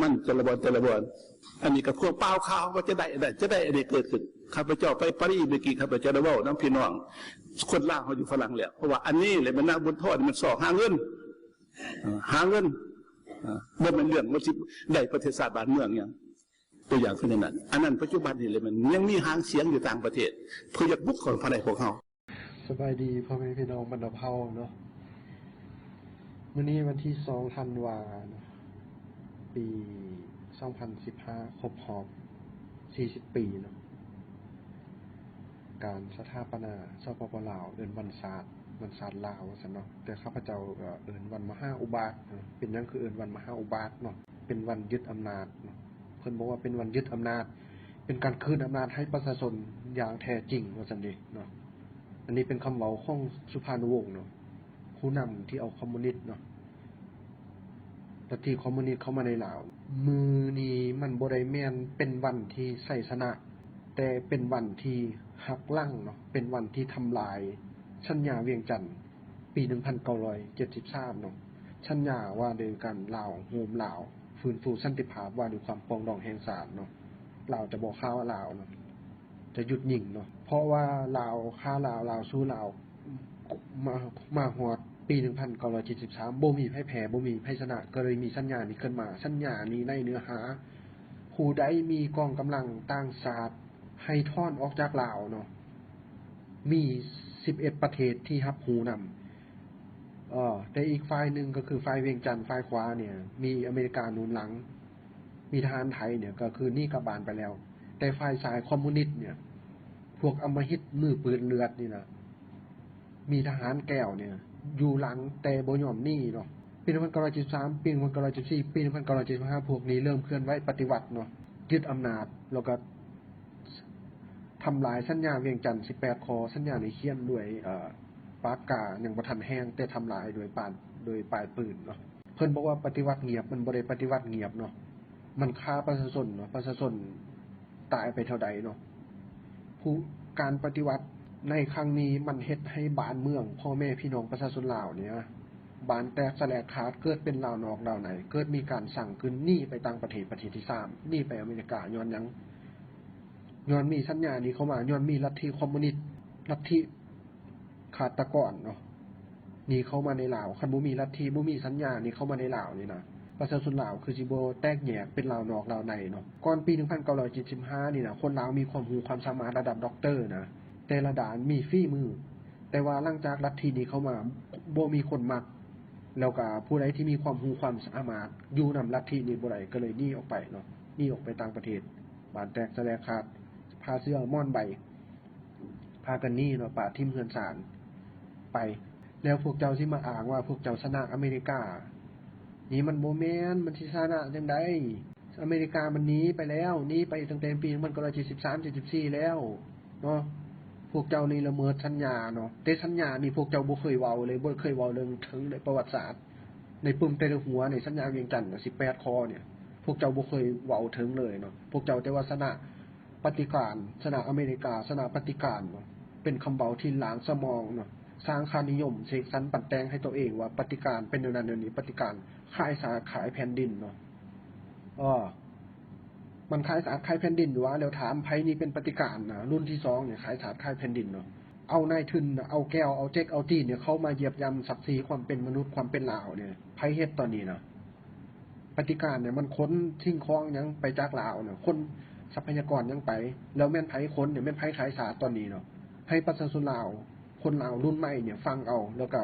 ມັນແຕ່ລະບ່ອນ ແຕ່ລະບ່ອນ. ອັນນີ້ກໍພວກປ່າວຂ່າວກໍຈະໄດ້ ຈະໄດ້ອັນນີ້ເກີດຂຶ້ນ. ຂ້າພະເຈົ້າໄປປາຣີເມື່ອກີ້ ຂ້າພະເຈົ້າໄດ້ເວົ້ານຳພີ່ນ້ອງຄົນລາວເຮົາຢູ່ຝຣັ່ງແລ້ວ ເພາະວ່າອັນນີ້ແຫຼະແມ່ນນາງບຸນທອນ ມັນຊອກຫາເງິນ ເອີ ຫາເງິນ ເອີ ບໍ່ແມ່ນເລື່ອງວ່າຊິໄດ້ປະເທດຊາດບ້ານເມືອງຫຍັງ. ຕົວຢ່າງຄືແນວນັ້ນ ອັນນັ້ນປັດຈຸບັນນີ້ແຫຼະ ມັນຍັງມີຫາງສຽງຢູ່ຕ່າງປະເທດ ເພື່ອຢາກບຸກເຂົ້າພາຍໃນພວກເຮົາ. ສະບາຍດີພໍ່ແມ່ພີ່ນ້ອງບັນດາເຜົ່າເນາະ. ມື້ນີ້ວັນທີສອງທັນວາເນາະ ປີສອງພັນສິບຫ້າ ຄົບຮອບສີ່ສິບປີເນາະ ການສະຖາປະນາ ສປປ ລາວ ເອີ້ນວັນຊາດ ວັນຊາດລາວວ່າຊັ້ນເນາະ. ແຕ່ຂ້າພະເຈົ້າກໍເອີ້ນວັນມະຫາອຸບາດເນາະ. ເປັນຫຍັງຄືເອີ້ນວັນມະຫາອຸບາດເນາະ? ເປັນວັນຍຶດອຳນາດເນາະ. ເພິ່ນບອກວ່າເປັນວັນຍຶດອຳນາດ ເປັນການຄືນອຳນາດໃຫ້ປະຊາຊົນຢ່າງແທ້ຈິງວ່າຊັ້ນເດເນາະ. ອັນນີ້ເປັນຄຳເວົ້າຂອງສຸພານຸວົງເນາະ ຜູ້ນຳທີ່ເອົາຄອມມູນິດເນາະ ລັດທິຄອມມູນິດເຂົ້າມາໃນລາວ. ມື້ນີ້ມັນບໍ່ໄດ້ແມ່ນເປັນວັນທີ່ໄຊຊະນະ ແຕ່ເປັນວັນທີ່ຫັກລ້າງເນາະ ເປັນວັນທີ່ທຳລາຍສັນຍາວຽງຈັນ ປີໜຶ່ງພັນເກົ້າຮ້ອຍເຈັດສິບສາມເນາະ ສັນຍາວ່າໂດຍການລາວໂຮມລາວ ຟື້ນຟູສັນຕິພາບ ວ່າໂດຍຄວາມປອງດອງແຫ່ງຊາດເນາະ. ລາວຈະບໍ່ຂ້າລາວເນາະ ຈະຢຸດຍິງເນາະ ເພາະວ່າລາວຂ້າລາວ ລາວສູ້ລາວ ມາ ມາຮອດປີໜຶ່ງພັນເກົ້າຮ້ອຍເຈັດສິບສາມ ບໍ່ມີໃຜແພ້ ບໍ່ມີໃຜຊະນະ ກໍເລີຍມີສັນຍານີ້ຂຶ້ນມາ. ສັນຍານີ້ໃນເນື້ອຫາ ຜູ້ໃດມີກອງກຳລັງຕ່າງຊາດໃຫ້ຖອນອອກຈາກລາວເນາະ ມີສິບເອັດປະເທດທີ່ຮັບຮູ້ນຳ ເອີ ແຕ່ອີກຝ່າຍໜຶ່ງກໍຄືຝ່າຍວຽງຈັນ ຝ່າຍຂວານີ້ມີອາເມລິກາໜູນຫຼັງ ມີທະຫານໄທນີ້ກໍຄືໜີກັບບ້ານໄປແລ້ວ. ແຕ່ຝ່າຍຊ້າຍຄອມມູນິດນີ້ ພວກອຳມະຫິດມືປືດເລືອດນີ້ນະ ມີທະຫານແກ້ວນີ້ຢູ່ຫຼັງ ແຕ່ບໍ່ຍອມໜີເນາະ. ປີໜຶ່ງພັນເກົ້າຮ້ອຍເຈັດສິບສາມ ປີໜຶ່ງພັນເກົ້າຮ້ອຍເຈັດສິບສີ່ ປີໜຶ່ງພັນເກົ້າຮ້ອຍເຈັດສິບຫ້າ ພວກນີ້ເລີ່ມເຄື່ອນໄຫວປະຕິວັດເນາະ ຍຶດອຳນາດ ແລ້ວກໍ ທຳລາຍສັນຍາວຽງຈັນສິບແປດຂໍ້. ສັນຍານີ້ຂຽນດ້ວຍ ເອີ ປາກກາ ຍັງບໍ່ທັນແຫ້ງ ແຕ່ທຳລາຍໂດຍປານ ໂດຍປາຍປືນເນາະ. ເພິ່ນບອກວ່າປະຕິວັດງຽບ ມັນບໍ່ໄດ້ປະຕິວັດງຽບເນາະ ມັນຂ້າປະຊາຊົນເນາະ ປະຊາຊົນຕາຍໄປເທົ່າໃດເນາະ. ຜູ້ ການປະຕິວັດໃນຄັ້ງນີ້ ມັນເຮັດໃຫ້ບ້ານເມືອງ ພໍ່ແມ່ພີ່ນ້ອງປະຊາຊົນລາວນີ້ ບານແຕກສະແຫຼກຂາດ ເກີດເປັນລາວນອກລາວໃນ ເກີດມີການສ້າງຂຶ້ນ ໜີໄປຕ່າງປະເທດ ປະເທດທີສາມ ໜີໄປອາເມລິກາ. ຍ້ອນຫຍັງ? ຍ້ອນມີສັນຍານີ້ເຂົ້າມາ ຍ້ອນມີລັດທິຄອມມູນິດ ລັດທິ ຄາດຕະກອນເນາະ ນີ້ເຂົ້າມາໃນລາວ. ຄັນບໍ່ມີລັດທິ ບໍ່ມີສັນຍານີ້ເຂົ້າມາໃນລາວນີ້ນະ ປະຊາຊົນລາວຄືຊິບໍ່ແຕກແຍກເປັນລາວນອກລາວໃນເນາະ. ກ່ອນປີໜຶ່ງພັນເກົ້າຮ້ອຍເຈັດສິບຫ້ານີ້ນະ ຄົນລາວມີຄວາມຮູ້ຄວາມສາມາດລະດັບດັອກເຕີນະ ແຕ່ລະດ້ານມີຝີມື. ແຕ່ວ່າຫຼັງຈາກລັດທິນີ້ເຂົ້າມາ ບໍ່ມີຄົນມັກ ແລ້ວກະຜູ້ໃດທີ່ມີຄວາມຮູ້ຄວາມສາມາດຢູ່ນຳລັດທິນີ້ບໍ່ໄດ້ ກໍເລີຍໜີອອກໄປເນາະ ໜີອອກໄປຕ່າງປະເທດ. ບານແຕກສະແຫຼກຂາດ ຜ້າເສື່ອໝອນໃບ ພາກັນໜີເນາະ ປະຖິ້ມເຮືອນຊານໄປ. ແລ້ວພວກເຈົ້າຊິມາອ້າງວ່າພວກເຈົ້າຊະນະອາເມລິກາ ນີ້ມັນບໍ່ແມ່ນ ມັນຊິຊະນະຈັ່ງໃດ? ອາເມລິກາມັນໜີໄປແລ້ວ ໜີໄປຕັ້ງແຕ່ປີໜຶ່ງພັນເກົ້າຮ້ອຍເຈັດສິບສາມ ເຈັດສິບສີ່ແລ້ວເນາະ. ພວກເຈົ້ານີ້ລະເມີດສັນຍາເນາະ ແຕ່ສັນຍານີ້ພວກເຈົ້າບໍ່ເຄີຍເວົ້າເລີຍ ບໍ່ເຄີຍເວົ້າເລື່ອງເຖິງໃນປະຫວັດສາດ ໃນປຶ້ມແຕ່ລະຫົວໃນສັນຍາວຽງຈັນສິບແປດຂໍ້ນີ້ ພວກເຈົ້າບໍ່ເຄີຍເວົ້າເຖິງເລີຍເນາະ. ພວກເຈົ້າແຕ່ວ່າຊະນະ ປະຕິການ ຊະນະອາເມລິກາ ຊະນະປະຕິການເນາະ ເປັນຄຳເວົ້າທີ່ລ້າງສະໝອງເນາະ ສ້າງຄ່ານິຍົມ ເສກສັນປັ້ນແຕ່ງໃຫ້ຕົວເອງວ່າປະຕິການເປັນແນວນັ້ນແນວນີ້ ປະຕິການຂາຍຊາດຂາຍແຜ່ນດິນເນາະ. ເອີ ມັນຂາຍຊາດຂາຍແຜ່ນດິນຢູ່ຫວາ? ແລ້ວຖາມໃຜນີ້ເປັນປະຕິການນະ ລຸ້ນທີສອງນີ້ຂາຍຊາດຂາຍແຜ່ນດິນເນາະ. ເອົານາຍທຶນນະ ເອົາແກ້ວ ເອົາເຈັກ ເອົາຈີນນີ້ເຂົ້າມາຢຽບຢຳສັກສີຄວາມເປັນມະນຸດ ຄວາມເປັນລາວນີ້ ໃຜເຮັດຕອນນີ້ນະ? ປະຕິການນີ້ມັນຂົນສິ່ງຂອງຫຍັງໄປຈາກລາວນະ ຂົນຊັບພະຍາກອນຫຍັງໄປ ແລ້ວແມ່ນໃຜຂົນນີ້ ແມ່ນໃຜຂາຍຊາດຕອນນີ້ເນາະ? ໃຫ້ປະຊາຊົນລາວ ຄົນລາວລຸ້ນໃໝ່ນີ້ຟັງເອົາ ແລ້ວກໍ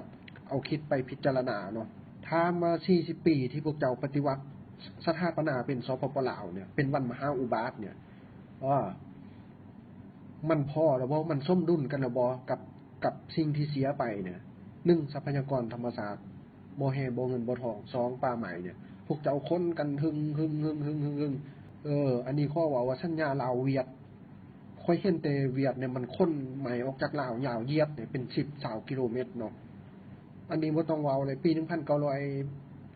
ເອົາຄິດໄປພິຈາລະນາເນາະ. ຖາມວ່າສີ່ສິບປີທີ່ພວກເຈົ້າປະຕິວັດ ສະຖາປະນາເປັນ ສປປ ລາວນີ້ ເປັນວັນມະຫາອຸບາດນີ້ ເອີ ມັນພໍແລ້ວບໍ່? ມັນສົມດຸນກັນແລ້ວບໍ່ ກັບ ກັບສິ່ງທີ່ເສຍໄປນີ້? ໜຶ່ງ ຊັບພະຍາກອນທຳມະຊາດ ບໍ່ແຮ່ ບໍ່ເງິນ ບໍ່ທອງ. ສອງ ປ່າໄມ້ນີ້ ພວກເຈົ້າຂົນກັນຫຶງໆໆໆໆ. ເອີ ອັນນີ້ຂໍເວົ້າວ່າສັນຍາລາວຫວຽດ ຂ້ອຍເຫັນແຕ່ຫວຽດນີ້ມັນຂົນໄມ້ອອກຈາກລາວ ຍາວຢຽດນີ້ເປັນສິບ ຊາວກິໂລແມັດເນາະ. ອັນນີ້ບໍ່ຕ້ອງເວົ້າເລີຍ ປີໜຶ່ງພັນເກົ້າຮ້ອຍ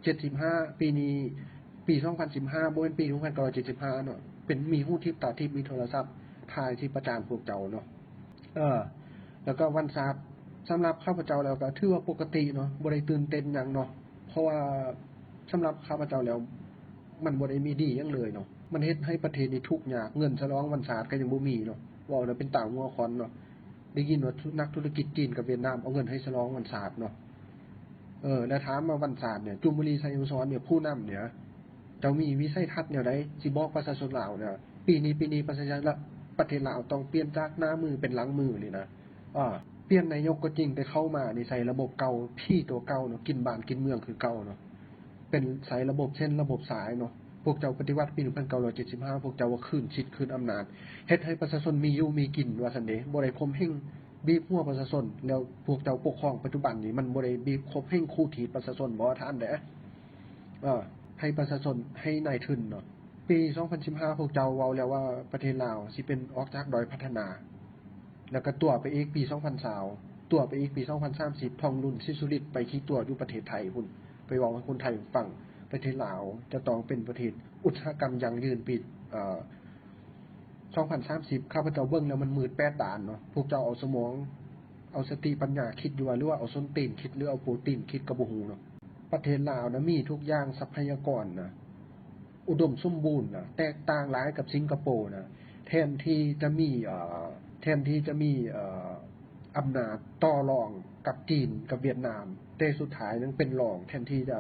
ເຈັດສິບຫ້າ ປີນີ້ ປີສອງພັນສິບຫ້າ ບໍ່ແມ່ນປີໜຶ່ງພັນເກົ້າຮ້ອຍເຈັດສິບຫ້າເນາະ ເປັນມີຫູທິບຕາທິບ ມີໂທລະສັບຖ່າຍຊີບປະຈານພວກເຈົ້າເນາະ. ເອີ ແລ້ວກໍວັນຊາດ ສຳລັບຂ້າພະເຈົ້າແລ້ວກໍຖືວ່າປົກກະຕິເນາະ ບໍ່ໄດ້ຕື່ນເຕັ້ນຫຍັງເນາະ ເພາະວ່າສຳລັບຂ້າພະເຈົ້າແລ້ວ ມັນບໍ່ໄດ້ມີດີຫຍັງເລີຍເນາະ. ມັນເຮັດໃຫ້ປະເທດນີ້ທຸກຍາກ, ເງິນສະຫຼອງວັນຊາດກໍຍັງບໍ່ມີເນາະ. ເວົ້າແລ້ວເປັນຕາຫົວຄວັນເນາະ. ໄດ້ຍິນວ່າທຸ ນັກທຸລະກິດຈີນກັບຫວຽດນາມເອົາເງິນໃຫ້ສະຫຼອງວັນຊາດເນາະ. ເອີ ແລ້ວຖາມວ່າວັນຊາດເນຍ ຈູມມະລີ ໄຊຍະມະສອນເນຍ ຜູ້ນຳເນຍ ເຈົ້າມີວິໄສທັດແນວໃດ ຊິບອກປະຊາຊົນລາວເນຍ ປີນີ້ ປີນີ້ ປະຊາຊົນລາວ ປະເທດລາວຕ້ອງປ່ຽນຈາກໜ້າມືເປັນຫຼັງມືນີ້ນະ. ອາ ປ່ຽນນາຍົກກໍຈິງ ແຕ່ເຂົ້າມານີ້ໃຊ້ລະບົບເກົ່າ ຜີໂຕເກົ່າເນາະ, ກິນບ້ານກິນເມືອງຄືເກົ່າເນາະ. ເປັນໃຊ້ລະບົບເສັ້ນລະບົບສາຍເນາະ. ພວກເຈົ້າປະຕິວັດປີໜຶ່ງພັນເກົ້າຮ້ອຍເຈັດສິບຫ້າ ພວກເຈົ້າວ່າຄືນສິດຄືນອຳນາດ ເຮັດໃຫ້ປະຊາຊົນມີຢູ່ມີກິນວ່າຊັ້ນເດ. ບໍ່ໄດ້ຂົ່ມເຫງ ບີບຫົວປະຊາຊົນ ແລ້ວພວກເຈົ້າປົກຄອງປັດຈຸບັນນີ້ ມັນບໍ່ໄດ້ບີບຂົ່ມເຫງຂູດຖີດປະຊາຊົນບໍ່ທ່ານເດ? ເອີ ໃຫ້ປະຊາຊົນ ໃຫ້ນາຍທຶນເນາະ. ປີສອງພັນສິບຫ້າ ພວກເຈົ້າເວົ້າແລ້ວວ່າປະເທດລາວຊິເປັນອອກຈາກດ້ອຍພັດທະນາ ແລ້ວກໍຕົວະໄປອີກປີສອງພັນຊາວ ຕົວະໄປອີກປີສອງພັນສາມສິບ ທ່ອງລຸນ ສີສຸລິດ ໄປຂີ້ຕົວະຢູ່ປະເທດໄທພຸ້ນ ໄປເວົ້າໃຫ້ຄົນໄທຟັງ ປະເທດລາວຈະຕ້ອງເປັນປະເທດອຸດສາຫະກຳຢັ້ງຢືນປີ ເອີ ສອງພັນສາມສິບ ຂ້າພະເຈົ້າເບິ່ງແລ້ວມັນມືດແປດດ້ານເນາະ. ພວກເຈົ້າເອົາສະໝອງ ເອົາສະຕິປັນຍາຄິດຢູ່ວ່າ ຫຼືວ່າເອົາສົ້ນຕີນຄິດ ຫຼືເອົາໂປຕີນຄິດກໍບໍ່ຮູ້ເນາະ. ປະເທດລາວນະມີທຸກຢ່າງ ຊັບພະຍາກອນນະ ອຸດົມສົມບູນນະ ແຕກຕ່າງຫຼາຍກັບສິງກະໂປນະ. ແທນທີ່ຈະມີ ເອີ ແທນທີ່ຈະມີ ເອີ ອຳນາດຕໍ່ລອງກັບຈີນກັບຫວຽດນາມ ແຕ່ສຸດທ້າຍຍັງເປັນລອງ ແທນທີ່ຈະ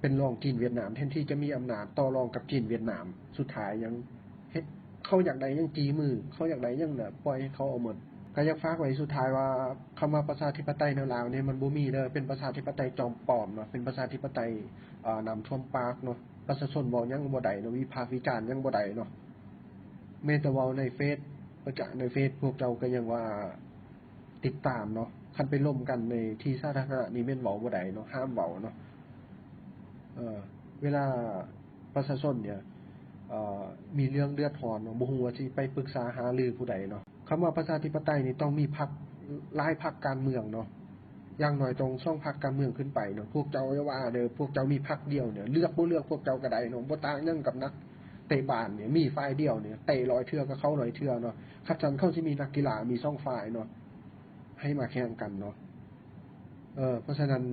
ເປັນລອງຈີນຫວຽດນາມ ແທນທີ່ຈະມີອຳນາດຕໍ່ລອງກັບຈີນຫວຽດນາມ ສຸດທ້າຍຍັງເຮັດ ເຂົາຢາກໄດ້ຫຍັງຈີມື ເຂົາຢາກໄດ້ຫຍັງນະ ປ່ອຍໃຫ້ເຂົາເອົາໝົດ. ກໍຢາກຝາກໄວ້ສຸດທ້າຍວ່າ ຄຳວ່າປະຊາທິປະໄຕໃນລາວນີ້ມັນບໍ່ມີເດີ ເປັນປະຊາທິປະໄຕຈອມປອມເນາະ ເປັນປະຊາທິປະໄຕ ເອີ ນ້ຳຖ້ວມປາກເນາະ. ປະຊາຊົນເວົ້າຫຍັງບໍ່ໄດ້ເນາະ ວິພາກວິຈານຫຍັງບໍ່ໄດ້ເນາະ. ແມ້ແຕ່ເວົ້າໃນເຟສ ປະຈານໃນເຟສ ພວກເຈົ້າກໍຍັງວ່າ ຕິດຕາມເນາະ. ຄັນໄປລົມກັນໃນທີ່ສາທາລະນະນີ້ແມ່ນເວົ້າບໍ່ໄດ້ເນາະ ຫ້າມເວົ້າເນາະ. ເອີ ເວລາປະຊາຊົນເນຍ ເອີ ມີເລື່ອງເດືອດຮ້ອນເນາະ ບໍ່ຮູ້ວ່າຊິໄປປຶກສາຫາລືຜູ້ໃດເນາະ. ຄຳວ່າປະຊາທິປະໄຕນີ້ຕ້ອງມີພັກ ຫຼາຍພັກການເມືອງເນາະ ຢ່າງໜ້ອຍຕ້ອງສອງພັກການເມືອງຂຶ້ນໄປເນາະ. ພວກເຈົ້າຢ່າວ່າເດີ ພວກເຈົ້າມີພັກດຽວເນຍ ເລືອກບໍ່ເລືອກພວກເຈົ້າກໍໄດ້ເນາະ ບໍ່ຕ່າງຫຍັງກັບນັກເຕະບານເນຍ ມີຝ່າຍດຽວເນຍ ເຕະຮ້ອຍເທື່ອກໍເຂົ້າຮ້ອຍເທື່ອເນາະ. ຄັນຊັ້ນເຂົາຊິມີນັກກິລາມີສອງຝ່າຍເນາະ ໃຫ້ມາແຂ່ງກັນເນາະ. ເອີ ເພາະສະນັ້ນ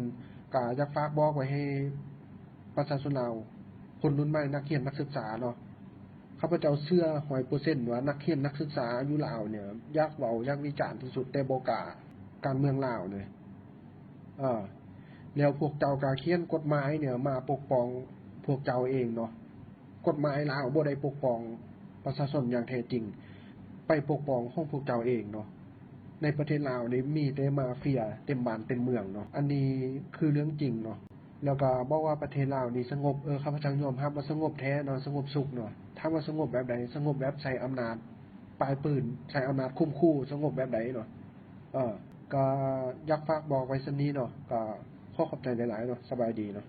ກໍຢາກຝາກບອກໄວ້ໃຫ້ປະຊາຊົນລາວ ຄົນລຸ້ນໃໝ່ ນັກຮຽນນັກສຶກສາເນາະ ຂ້າພະເຈົ້າເຊື່ອຮ້ອຍເປີເຊັນວ່ານັກຮຽນນັກສຶກສາຢູ່ລາວເນຍ ຢາກເວົ້າຢາກວິຈານທີ່ສຸດ ແຕ່ບໍ່ກ້າ. ການເມືອງລາວເນຍ ເອີ ແລ້ວພວກເຈົ້າກໍຂຽນກົດໝາຍເນຍມາປົກປ້ອງພວກເຈົ້າເອງເນາະ. ກົດໝາຍລາວບໍ່ໄດ້ປົກປ້ອງປະຊາຊົນຢ່າງແທ້ຈິງ ໄປປົກປ້ອງຂອງພວກເຈົ້າເອງເນາະ. ໃນປະເທດລາວນີ້ມີແຕ່ມາເຟຍເຕັມບ້ານເຕັມເມືອງເນາະ ອັນນີ້ຄືເລື່ອງຈິງເນາະ. ແລ້ວກໍບອກວ່າປະເທດລາວນີ້ສະຫງົບ ເອີ ຂ້າພະເຈົ້າຍອມຮັບວ່າສະຫງົບແທ້ເນາະ ສະຫງົບສຸກເນາະ. ຖາມວ່າສະຫງົບແບບໃດ? ສະຫງົບແບບໃຊ້ອຳນາດປາຍປືນ ໃຊ້ອຳນາດຂົ່ມຂູ່ ສະຫງົບແບບໃດເນາະ? ເອີ ກໍຢາກຝາກບອກໄວ້ສ່ຳນີ້ເນາະ ກໍຂໍຂອບໃຈຫຼາຍໆເນາະ. ສະບາຍດີເນາະ.